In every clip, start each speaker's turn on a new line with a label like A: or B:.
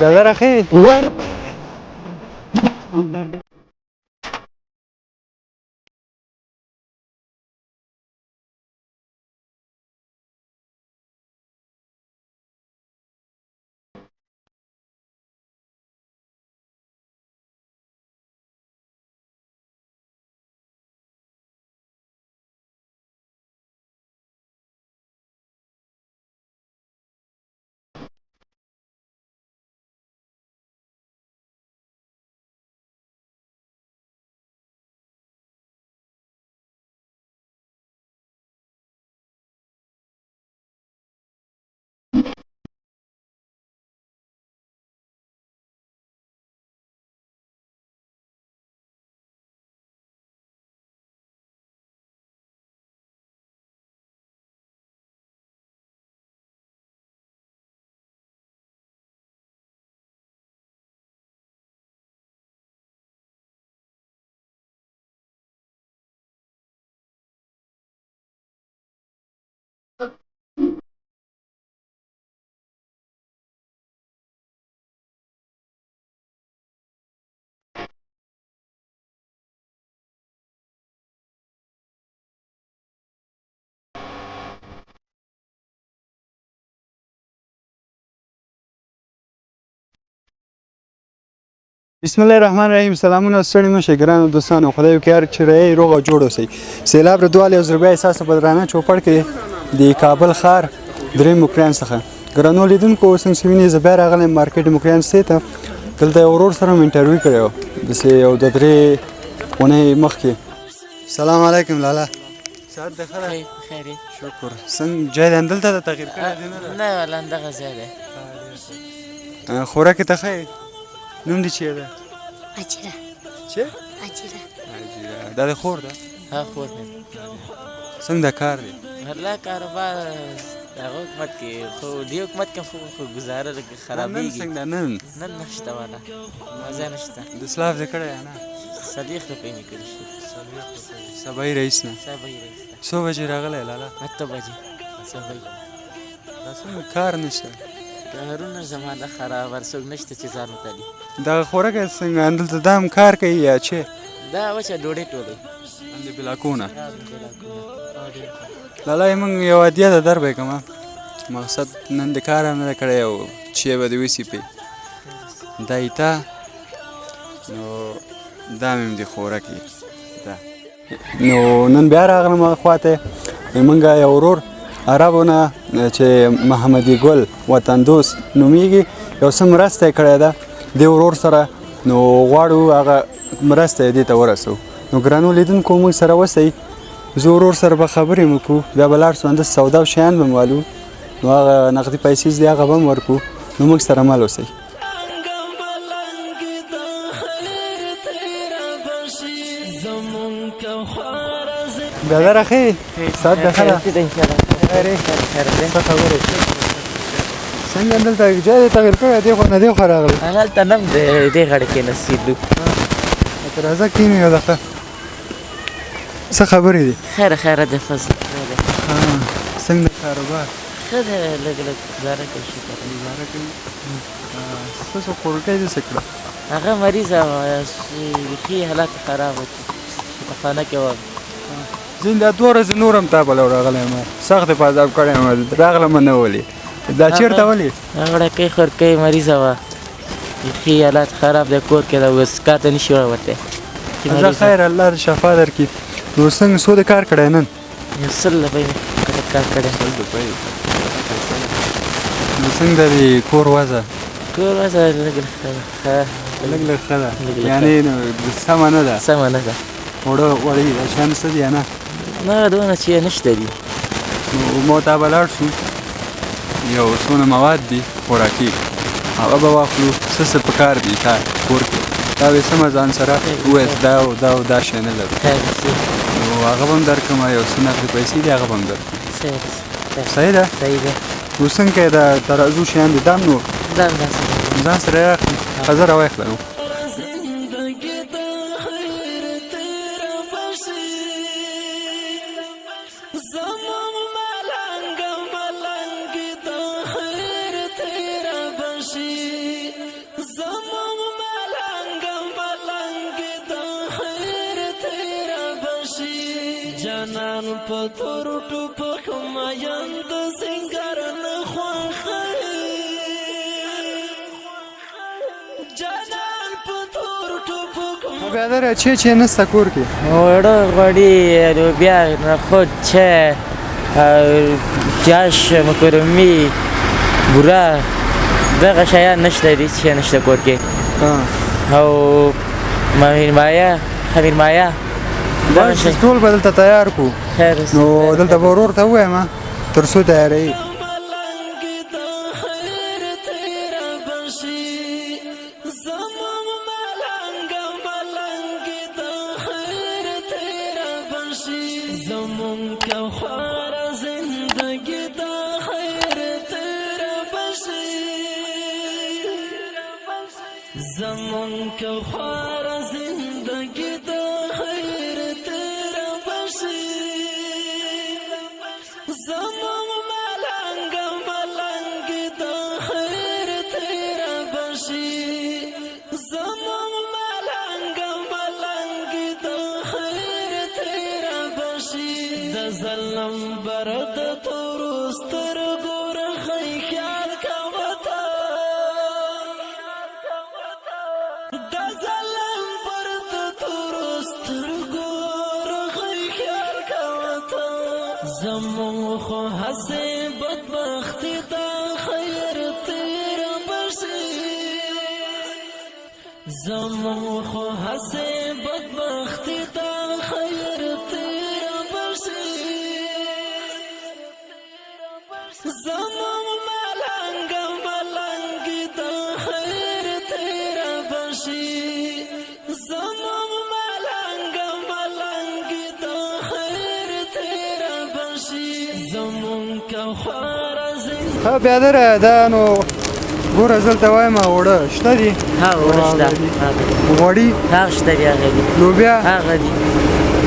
A: برادر اخی. بسم الله الرحمن الرحیم. سلامونه، ستړي مه شئ ګرانو دوستانو، خدای وکړي هر چېرې روغ او جوړ اوسئ. سیلاب ردوالی او ضربه احساس په درانه چوپړ کې د کابل ښار درې مکریان څخه. ګرانو لیدونکو، څنګه چې وینئ زه بیا راغلی یم مارکیټ مکریان سې ته. دلته یو ورور سره مې انټرویو کړی و داسې یو د 3 اونۍ مخکې. سلام علیکم لالا، صحت د ښه ده؟
B: خیر.
A: شکر. څنګه ځای دی همدلته ده، تغیر کړی دی نه ده؟
B: نه والا، همدغه ځای دی.
A: خوراک ته ښه یې؟ نوم دې چی ده؟
C: اجیره.
A: چې
C: اجیره.
A: دا د خور ده؟
B: ها، خور مې.
A: څنګه د کار دی؟
B: الله کاروبار هغه حکومت کې خو دې حکومت کې خو ګزاره لږ
A: نن
B: خرابېږي.
A: څنګه ده نن؟
B: نن نشته والا، مزه نشته.
A: د سلاف دې کړی یا نه؟
B: 40 روپۍ مې کړي شي.
A: سبایي رئیس نه؟
B: سبایي رئیس ده.
A: څو بجې راغلی لالا؟
B: 8 بجې سبایي.
A: دا څنګه کار نشته؟
B: کارونه زمانه خراب، هر څوک نشته چې ځان وتلي.
A: دا خوراک څنګه دلته دا هم کار کوي یا چې؟
B: دا وچه ډوډۍ ټولوي.
A: د بلاکونه؟
B: ها، بلاکونه.
A: لالا، موږ یو هدیه ده در به یې کومه. مقصد نن د کار هم نه ده کړی او چې به دې وسي پې دا ایته، نو دا مې هم د خوراکې ده. نو نن بیا راغلم هغه خواته. موږ یو ورور عربو نه چې محمدي ګل وطن دوست نومیږي، یو څه مرسته یې کړې ده دې ورور سره، نو غواړو هغه مرسته یې دې ته ورسوو. نو ګرانو لیدونکو، موږ سره وسئ. زه ورور سره به خبرې وکړو، بیا به لاړ شو همداسې سودا او شیان به مو والو، نو هغه نقدي پیسې چې دي هغه به هم ورکړو. نو موږ سره مل اوسئ.
D: ملنګ د خیر تیرا بشي زمون که خارز.
A: برادر اخی، صحت د ښه ده؟
B: خیر خیر دی.
A: څه خبرې، څنګه دلته ځای دې تغیر کړی دی، خو نه دی خو راغلی؟
B: هلته نم دی، دې غاړې کې نسیدو.
A: ته راځه کښېنو یو دقیقه. څه خبرې دي؟
B: خیر خیر دی، فضل دی.
A: څنګه کاروبار؟
B: ښه دی، لږ لږ ګزاره کوي، شکر.
A: ګزاره کوي. ستاسو خورکۍ دې څه کړه؟
B: هغه مریضه وه، بیخي حالت خراب و، شفاخانه کې وه.
A: زه دا 2 ورځې نور هم تا پلو راغلی یم، سخت په عذاب کړی یم، راغلم نه ولې دا چېرته ولې؟
B: هغه وړکۍ خورکۍ مریضه وه، بیخي حالت خراب دی، کور کې ده، اوس کار ته نشي وروتی.
A: ځه خیر، الله دې شفا درکړي. نو څنګه، څو دې کار کړی نن؟
B: یو 100 روپۍ مې کار کړی.
A: 100 روپۍ. نو څنګه دی کور وضع؟
B: کور وضع لږ لږ ښه.
A: لږ لږ ښه ده؟
B: لږ لږ.
A: یعنې نو سمه نه ده؟
B: سمه نه ده.
A: اوړه وړۍ دا شیان څه دي یا نه؟
B: نه، دونه چې نشته دي.
A: نو مو ته به لاړ شو، یو څونه مواد دي خوراکي، هغه به واخلو. څه څه پکار دي تا کور کې، دا به سمه ځان سره ووایه چې دا او دا او دا شی نه لرو.
B: خیر سي.
A: نو هغه به هم درکړم، یو څه نقدې پیسې دي، هغه به هم درکړم.
B: صحیح ده.
A: صحیح ده.
B: صحیح ده.
A: نو څنګه یې دا ترازو شیان دي، دا هم نو
B: دا هم داسې.
A: ځان سره یې اخلي، ښه راواخله نو.
D: زندگی د خیر تیرا بشي زمون ملنګ ملنګ د خیر تیرا بشي. جانان په تور ټوپک مین د سنګر نه خوښوي، جانان په تور ټوپک.
A: برادر، چې چې نسته کور کې؟
B: اوړه، غوړي، لوبیا، نخود، چای، جاش، مکروني، بوره، دغه شیان نشته دي، هېڅ شی نشته کور کې. او خمیر مایه، خمیر مایه.
A: بس ټول به دلته تیار کو.
B: خیر.
A: نو دلته به ورور ته ووایم تر څو تیاروي.
D: ملنګ د خیر تیر بشي، زمون ملنګ ملنګ د خیر تیر بشي، زمون که خوار زندگی د خیر تیر بشي، زمون که خوار زندگی د خیر تیر بشي، زمون ملنګ ملنګ د خیر تیر بشي، زمون ملنګ ملنګ د خیر تیر بشي، د ظلم برد تور ستر ګور خیال کوتا، د ظلم برد تور ستر ګور خیال کوتا، زمون خو هسې بدبختی د خیر تیر بشي، زمون خو هسې بدبختی د خیر تیر بشي، زمون ملنګ ملنګ د خیر تیر بشي، زمون ملنګ ملنګ د خیر تیر بشي، زمون که خوار زندگی.
A: ښه برادر، دا نو ګوره، زه دلته وایم اوړه شته دي؟
B: ها، اوړه شته.
A: غوړي؟
B: هغه شته دي، هغه دي.
A: لوبیا؟
B: هغه دي.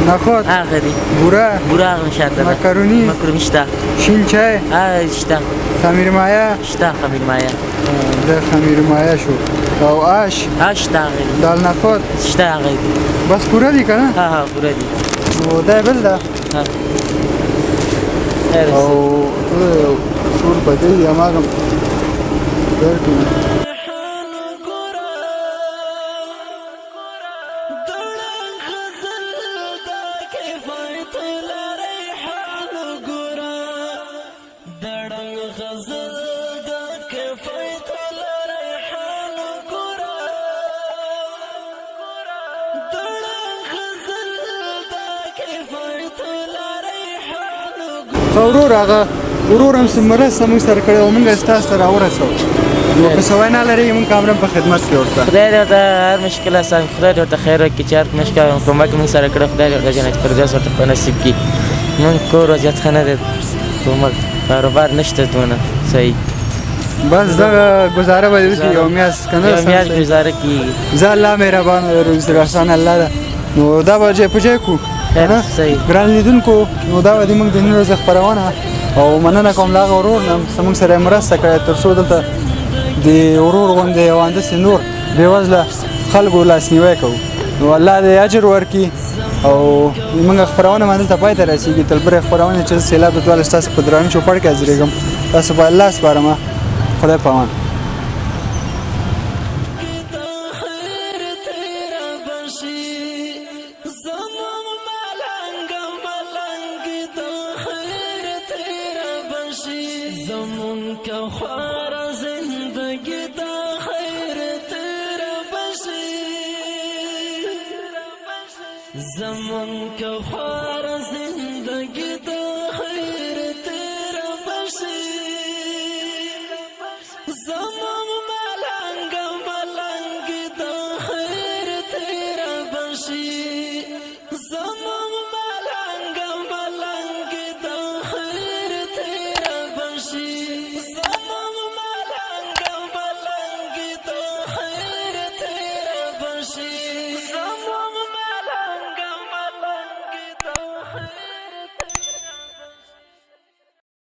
A: نخود؟
B: هغه دي.
A: بوره؟
B: بوره هغه شاته ده.
A: مکروني؟
B: مکروني شته.
A: شین چای؟
B: هغه شته.
A: خمیر مایه؟
B: شته خمیر مایه.
A: د خمیر مایه شو، او آش؟
B: هغه شته، هغه دي.
A: دال نخود؟
B: شته، هغه دي.
A: بس پوره دي که نه؟
B: ها ها، پوره دي.
A: نو دا بل ده.
B: ها، خیر.
A: او سور پکې دي، هماغه درکړي.
D: ریحان ګوره، دړنګ غزل دا کفایت له ریحان ګوره، دړنګ غزل دا کفایت له ریحان ګوره، دړنګ غزل دا کفایت له ریحان ګوره.
A: ښه ورور، هغه ورور هم څه مرسته موږ سره کړې او موږ ستاسو ته راورسوو، نو که څه وینا لرئ، موږ کامران په خدمت کې ورته.
B: خدای دې ورته هر مشکل آسان، خدای دې ورته خیر ورکړي چې هر مشکل کومک موږ سره کړی، خدای دې ورته جنت فردوس ورته په نصیب کړي. موږ کور وضعیت ښه نه دی، کومک کاروبار نشته دونه صحیح.
A: بس دغه ګزاره به دې وکړي یو میاشت که نه؟
B: یو میاشت ګزاره کېږي.
A: زه الله مهربان روزي رسان الله ده، نو دا به ځای په ځای کو.
B: خیر.
A: کنه؟
B: صحیح.
A: ګران لیدونکو، نو دا به د موږ د نن ورځې خپرونه او مننه کوم له هغه ورور نه چې موږ سره یې مرسته کړې تر څو دلته د ورور غوندې او همداسې نور بېوزله خلکو لاسنیوی کوو. نو الله دې اجر ورکړي او موږ خپرونه باندې دلته پای ته رسېږي. تر بلې خپرونې چې سیلاب دواله ستاسو په درانه چوپړ کې حاضرېږم، تاسو به الله سپارم، خدای په امان.
D: د خیر تیر بشي، زمون ملنګ ملنګ د خیر تیر بشي، زمون که خوار زندگی د خیر تیر بشي، زمون که خوار